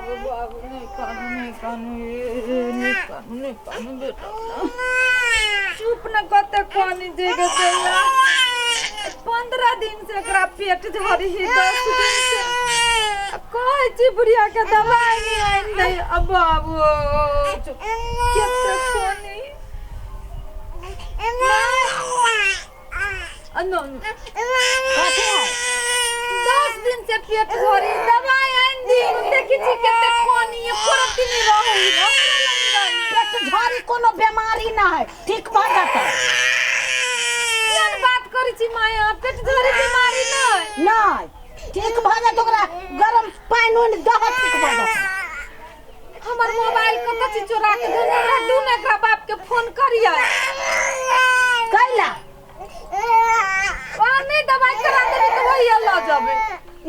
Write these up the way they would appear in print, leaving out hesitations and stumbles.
बाबू बाबू नहीं कानू नहीं कानू ये नहीं कानू नहीं कानू बेटा चुप न कते कानी देगे दैया 15 दिन से एकरा पेट झड़ी ही 10 दिन से आ कहै छी बुढ़िया के दवाई नहीं आनि दै आ बाबू चुप कते कानी आ न कथी है 10 दिन से पेट झड़ी दवाई आनि दी देखी छी कते कानी एको रत्ती नहीं रहै हमरा लग रहै पेट झड़ी कोनो बीमारी ना है ठीक भऽ जेतै केहन बात करै छी माया पेट झड़ी बीमारी नहि नहि ठीक भऽ जेतै ओकरा गरम पानि उनि दह ठीक भऽ जेतै हमर मोबाइल कतऽ छी चोरा के धोने हमरा दू ने एकरा बाप के फोन करियै कैला आ नहि दवाइ करा देबै तऽ वही लऽ जेबै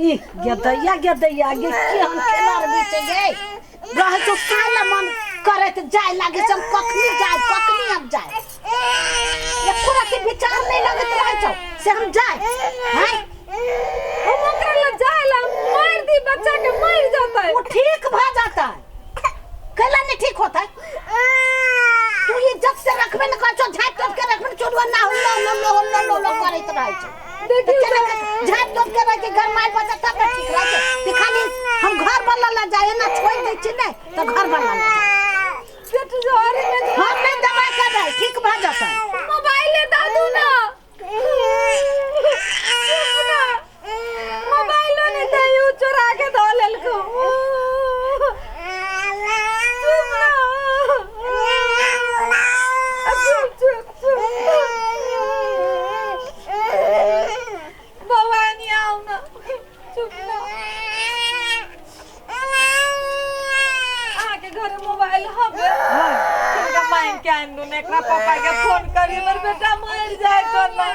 ई गेदैया गेदैया गे केहन खेलर बीच गे रहै छौ काल्हि मन करैत जाय लागे छै हम कखनी जाय कखनी हम जाय एको रत्ती विचार नहि लगैत रहै छौ से हम जाय हैं हम ओकरा लग जाय ला मारि दी बच्चा के मरि जेतै वो ठीक भऽ जाता है कैला नहीं ठीक होता है तू इज्जत से रखबे न कर छौ झाँपि तोप के रखबे न चोरुआ ना लो लो लो लो लो लो करैत रहै छौ देखियौ केना के झाँपि तोप के रह के गरमाइ बचा तब ने ठीक रहै छै कि खाली हम घर वाला ला जाए ना छोड़ दै छी नहि तऽ घर वाला ला जाए पेट झड़ी में हम नहीं दवाइ करबै ठीक भऽ जेतै मोबाइले दऽ दू ना चुप ना मोबाइलो नहीं दे उ चोरा के धो लेलको चुप ना चुप चुप चुप भवानी आओ ना चुप ना अहाँके घरे मोबाइल हबे तिनका मांगि के आनि दू ने एकरा पापा के फोन करी हमर बेटा मरि जाय तो ना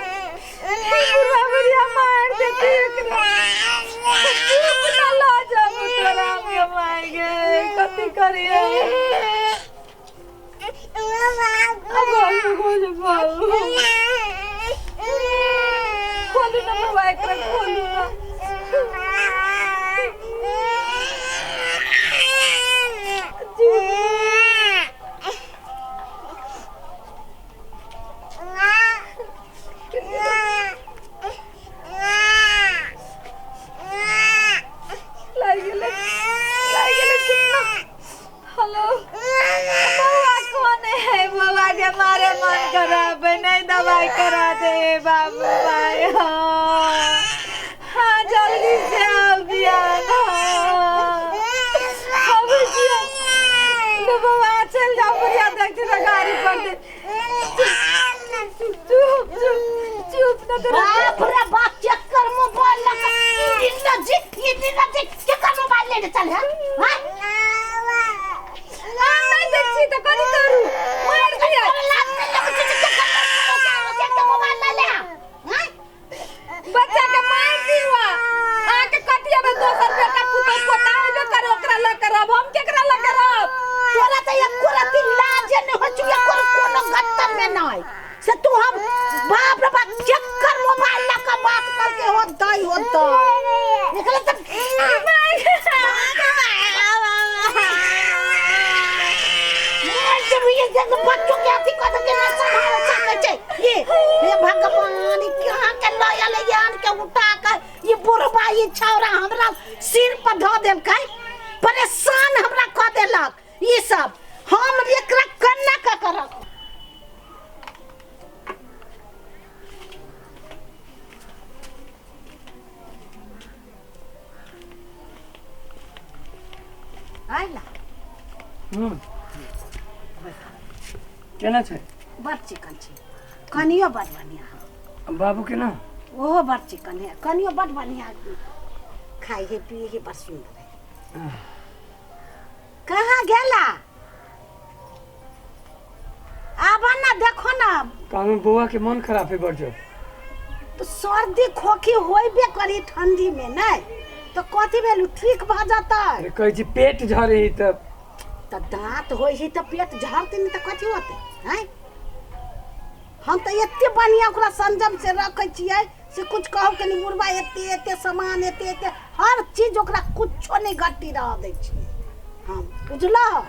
बुढ़वा बुढ़िया मारि देती एकरा चुप ना लऽ जाबू तोरा हम माय गे कथी करिए बाबू खोलू बाबू खोलू ना बाबा एकरा खोलू ना लागि गेलै लागि गेलै चुप ना हेलो बौआ कौन है बौआ के मारे मन कराबे नहीं दवाई करा दे बाबू भाई हाँ हाँ जल्दी से आओ बियान हाँ अबै छियै तो बौआ चल जाओ बढ़िया देखते तो गाड़ी पर दे चुप चुप चुप चुप ना तो बाप रे बाप चक्कर मोबाइल लगा ई दिन जी ई दिन जी केकर मोबाइल लेने चल है हां हम नहीं देख छी तो कथी करू मार दिया मोबाइल ले ले हां बच्चा के मार दिया अहाँ के कथी आबे दोसर बेटा पुतोह पोता होबे करे ओकरा लग के रहब हम केकरा लग के रहब तोरा तऽ एको रत्ती लाजे नहि होइ छौ एको कोनो गत्तर में नहि से तू हम बाप रे बाप चक्कर मोबाइल लऽ कऽ बात करके होतै होतै निकले तऽ मोबाइल से भी ये जग बच्चों के अथी कऽ देलकै ना सम्हाल सकै छै ये हे भगवान ई कहाँ के लऽ एलै आन के उठा के ई बुढ़बा ई छौड़ा हमरा सिर पर धऽ देलकै परेशान हमरा कऽ देलक ई सब हम एकरा कन्ना कऽ के रखब आइला केना छै बड़ चिकन छै कनियो बड़ बढ़िआँ बाबू केना ओहो बड़ चिकन है कनियो बड़ बढ़िआँ खाइ है पिए है बड़ सुन्दर है कहाँ गेला आब ना देखो ना कहूँ बौआ के मन खराब है बड़ जोर तो सर्दी खोखी होइबे करी ठंडी में नहीं तो कथी भेलू ठीक भऽ जेतै अरे कहै छी पेट झरे है तऽ तऽ दाँत होइ छै तऽ पेट झड़तै नहि तऽ कथी होतै आँय हम तऽ एते बढ़िआँ ओकरा संयम से रखै छियै से कुछ कहू के नहीं बुढ़बा एते एते सामान एते एते हर चीज ओकरा कुछो नहीं घट्टी रह दै छियै हम बुझलह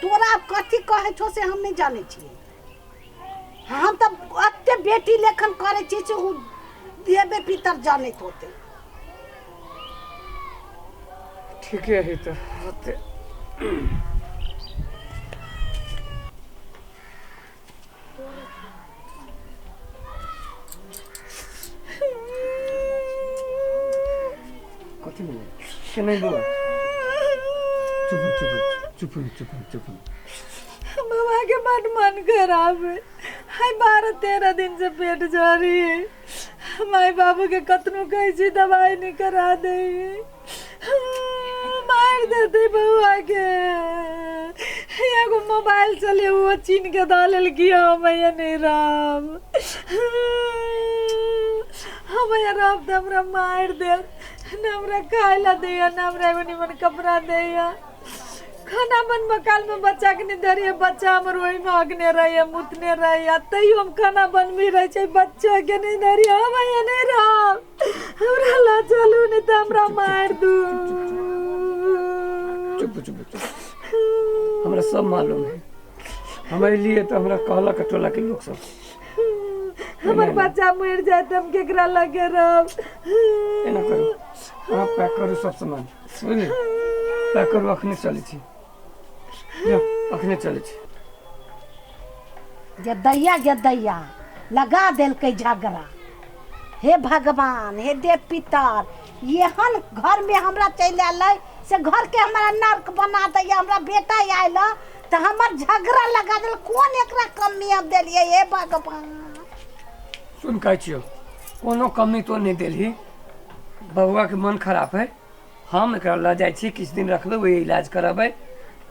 तोरा आब कथी कहै छौ से हम नहि जानै छियै हम तऽ एते बेटी लेखन करै छियै से ओ देवे पितर जानैत होतै ठीके है तऽ होतै कथी भेलै केना बौआ चुप चुप चुप चुप चुप बाबा के बड मन खराब है हाय 12-13 दिन से पेट जरी है माई बाबू के कतनो कहै छी दवाई नहीं करा दे मार देते बउआ के एगो मोबाइल चले वो छीन के दऽ लेलकी हम भैया नहीं रहब हम भैया रहब तऽ हमरा मारि देत न हमरा खाय ला दैया न हमरा एगो निमन कपड़ा दैया खाना बनबऽ कालमे बच्चाके नहि धरियै बच्चा हमर ओहिमे हगने रहैया मुतने रहैया तैयो हम खाना बनबी रहै छै बच्चाके नहि धरियै हम भैया नहीं रहब हमरा ला चलू नहीं तऽ हमरा मारि दू चुप चुप चुप हमरा सब मालूम है हम अलियै तऽ हमरा कहलक टोला के लोक सब हमर बच्चा मरि जाए तऽ हम केकरा लगे रहब एना करू अहाँ पैक करू सब सामान बुझलियै पैक करू अखने चलै छी जाउ अखने चलै छी गदैया गदैया लगा देलकै झगड़ा हे भगवान हे देव पितर एहन घरमे हमरा चलि आयल से घरके हमरा नर्क बना दैया हमरा बेटा आयल तऽ हमर झगड़ा लगा देल कोन एकरा कमी हम देलियै हे भगवान सुन कहै छियौ कोनो कमी तो नहि देलही बौआके मन खराब है हम एकरा लऽ जाइ छी किछु दिन रखबै ओहि इलाज करबै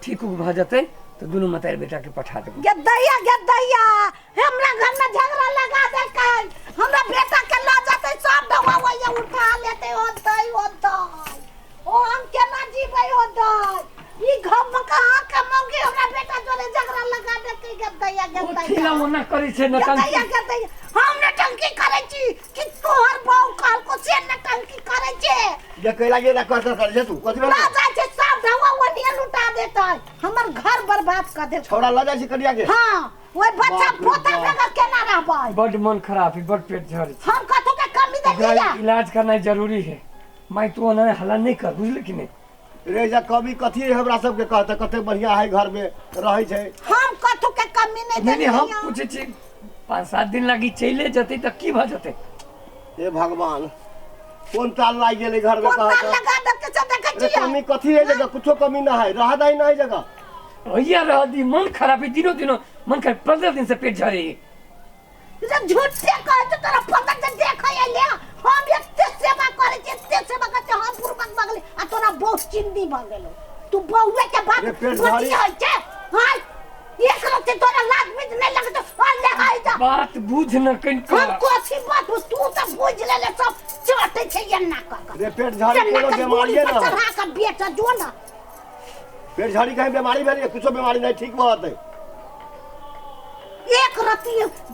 ठीक उक भऽ जेतै तऽ दुनू मतारी बेटाके पठा देबै गदैया गदैया हमरा घर में झगड़ा लगा देलकै हमरा बेटा के लऽ जेतै सब डवा वही उठा लेतै होतै होतै ओ हम केना जीबै होतै ई घर में कहाँ के मौगी हमरा बेटा जोरे झगड़ा लगा देलकै गदैया ओ गदैया ठेला ओना करै छै गदैया नौटंकी गदैया हम नौटंकी करै छी कि तोहर बहू कहलको से नौटंकी करै छै जे कैला गेला कर कर कर जे तू कथी लऽ भेलै जाइ छै सब ढौआ ओनिये लुटा देतै हमर घर बर्बाद कऽ देलकै छौड़ा लऽ जाइ छै कनिया के हाँ ओहि बच्चा बाप रे पोता बाप। बगैर केना रहबै बड मन खराब है बड पेट झरै छै हम कथू के कमी ओकरा देलियै इलाज करनाइ जरूरी है माय तू ओना हल्ला नहि कर बुझली कि नहि रे जा कमी कथी है हमरा सबके कहते कते बढ़िया है घर में रहै छै हम कथू के कमी नहि नहीं नहीं हम देलियै पूछै छी 5-7 दिन लागी चले जेतै तऽ की भऽ जेतै हे भगवान कोन ताल लागि गेलै घर में कोन ताल कहत लगा देलकै से देखै रे छियै कमी कथी है जगह कुछो कमी ना है रह दही नहीं जगह भैया रह दी मन खराब है दिनों दिनों मन खराब 15 दिन से पेट झरे है रे झूठे कहै छै तोरा पता छै देखै एले हम एते सेवा करै छी एते सेवा करै छी हम बुड़बक भऽ गेली आ तोरा बहुत चिन्नी भऽ गेलौ तू बौए के बात रे पेट भारी। बतियाइ छै हाय एक रत्ती तोरा लाज बीज नहि लगतौ आ ले हाय जा बात बुझ न कनिको हम कोसी बात तू तऽ बुझ लेले सब चटै छै एन्ना कऽ कऽ रे पेट झाड़ी एन्ना कोनो कऽ बीमारी गोली ना पर है चढ़ा कऽ बेच जो ना पेट झाड़ी कहीं बीमारी भेल कुछो बीमारी नहीं ठीक भऽ जेतै एक रत्ती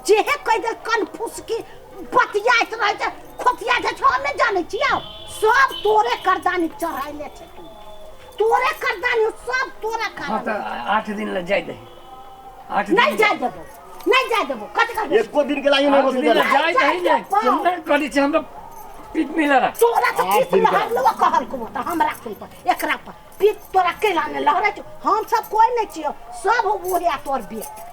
जेहे कहि दे कन फुसकी बतियाइत रहै छै खोतियाइत छै हम नहि जानै छियौ सब तोरे करदानी चढ़ाइले छै तू तोरे करदानी सब तोरा हाँ कारण तऽ 8 दिन लग जाय दही 8 नहीं दिन जाय देबो नहीं जाय देबो कथी करबे एको दिन के लागि नहीं 8 बसै दिन देला लग जाय दही ने केना करै छै हमरा पीठ मिला रहा तोरा तऽ आठ पीठ दिन के लहरलो कहलको तऽ हमरा कोई पर एकरा पर पीठ तोरा केला ने लहरै छौ हम सब कोई नहीं छियौ सब ओहे तोर बेट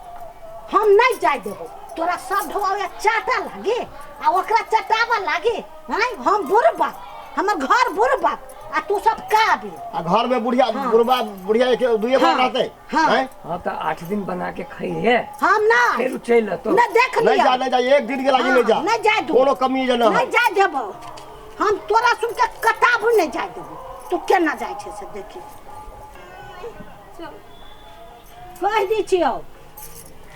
हम नहीं जाय देबो तोरा सब ढोआ चाटा लागे आ ओकरा चटावा लागे हैं हम बुढ़बक हमर घर बुढ़बक आ तू सब काबी आ घर में बुढ़िया हाँ। बुढ़बा बुढ़िया एक दुइये बार हाँ, रहते हाँ। हैं? हाँ तऽ 8 दिन बना के खइहे हम ना फेर चलि अतौ न देख नहीं लिअ जा नहीं जा एक दिन के लागि हाँ, नहीं जा नहीं जाय दू। कोनो कमी जे ना नहीं जाय देबो हम तोरा सुन के कताब नहीं जाय देबो तू केना जाय छै से देखी चल कहि दै छियौ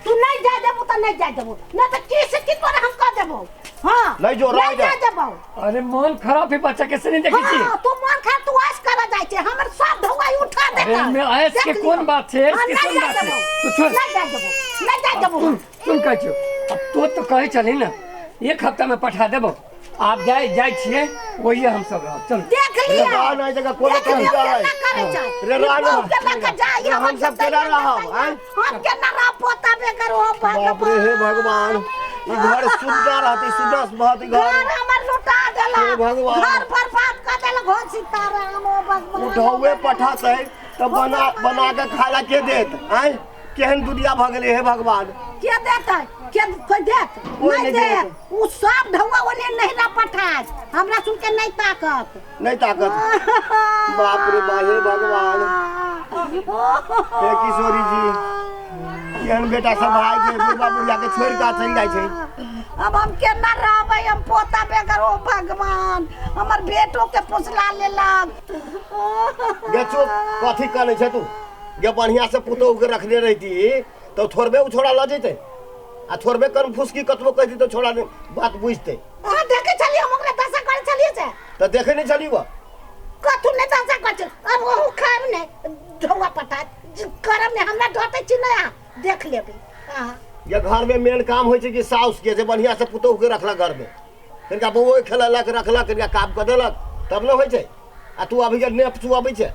तू नहीं जाय देबो तऽ नहीं जाय देबो नहीं तऽ की से की तोरा हम कह देबो हाँ नहीं जो, नहीं रह जा। जाय देबो अरे मन खराब है बच्चा के से नहीं देखै छी हाँ तू मन खा तू ऐश कर जाय छै हमर सब ढौआई उठा देतै अरे में ऐश के देख लियौ। कोन बात छै ऐश हाँ, के नहीं कोन जाय बात छै देबो। तू छोड़ नहीं जाय देबो नहीं जाय देबो सुन सुन कहै छियौ अब तो तो कहै छलही ने एक हफ्ता में पठा देबो आब जाइ जाइ छियै ओहिए हम सब रहब चलू। देख रे लिअ रह ना, एहि जगह कोनो देख कमी लिअ नहि। केना करै छै। रे रह ना। ई बहू के लऽ कऽ जाइ, रे हम सब केना रहब, आँय? हम केना रहब पोता बेगर हो भगवान। बाप रे, हे भगवान, ई घर सुन्ना रहतै, सुन्ना रहत ई घर। घर हमर लुटा देलक। हे भगवान। घर बर्बाद कऽ देलक हो सीताराम हो भगवान। उठौए पठातै तऽ बना बना के खाना के देत आँय? केहन दुनिया भऽ गेलै हे भगवान। के देतै? के कोइ देत? कोइ नहि नहि देत। देत। उ सब ढौआ ओने नहिरा पठात, हमरा सुन के नहि ताकत। नहि ताकत। बाप रे बा, हे भगवान, हे किशोरी जी, केहन बेटा सब भाई छै, बुढ़बा बुढ़िया के छोड़ि कऽ चलि जाइ छै। अब हम केना रहबै हम पोता बेगर ओ भगवान, हमर बेटो के पोसला लेलक। गे चुप, कथी करै छै तू? गे बढ़िया से पुतोहु के रखने रहिती तऽ थोड़बे ओ छोड़ा लऽ जैतै, आ थोड़बे कन फुसकी कतबो कहती तऽ छोड़ा नहि बात बुझतै। अहाँ देखै छलियै हम ओकरा दशा करै छलियै से? तऽ देखै नहि छली वो? कथू नहि दशा करै छल। अब ओहू खायब नहि ढौआ पटा करब नहि, हमरा डटै छी नहि, अहाँ देख लेबै अहाँ। ये घर में मेन काम होइ छै कि साउस के जे बढ़िया से पुतोहु के रखलक घर में, कनिका बौओ खेलेलक रखलक, कनिका काम कऽ देलक तब ने होइ छै। आ तू अभी के नेप चुअबै छै।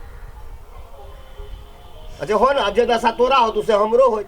अच्छा हो ने, आब जे दशा तोरा होत से हमरो होत।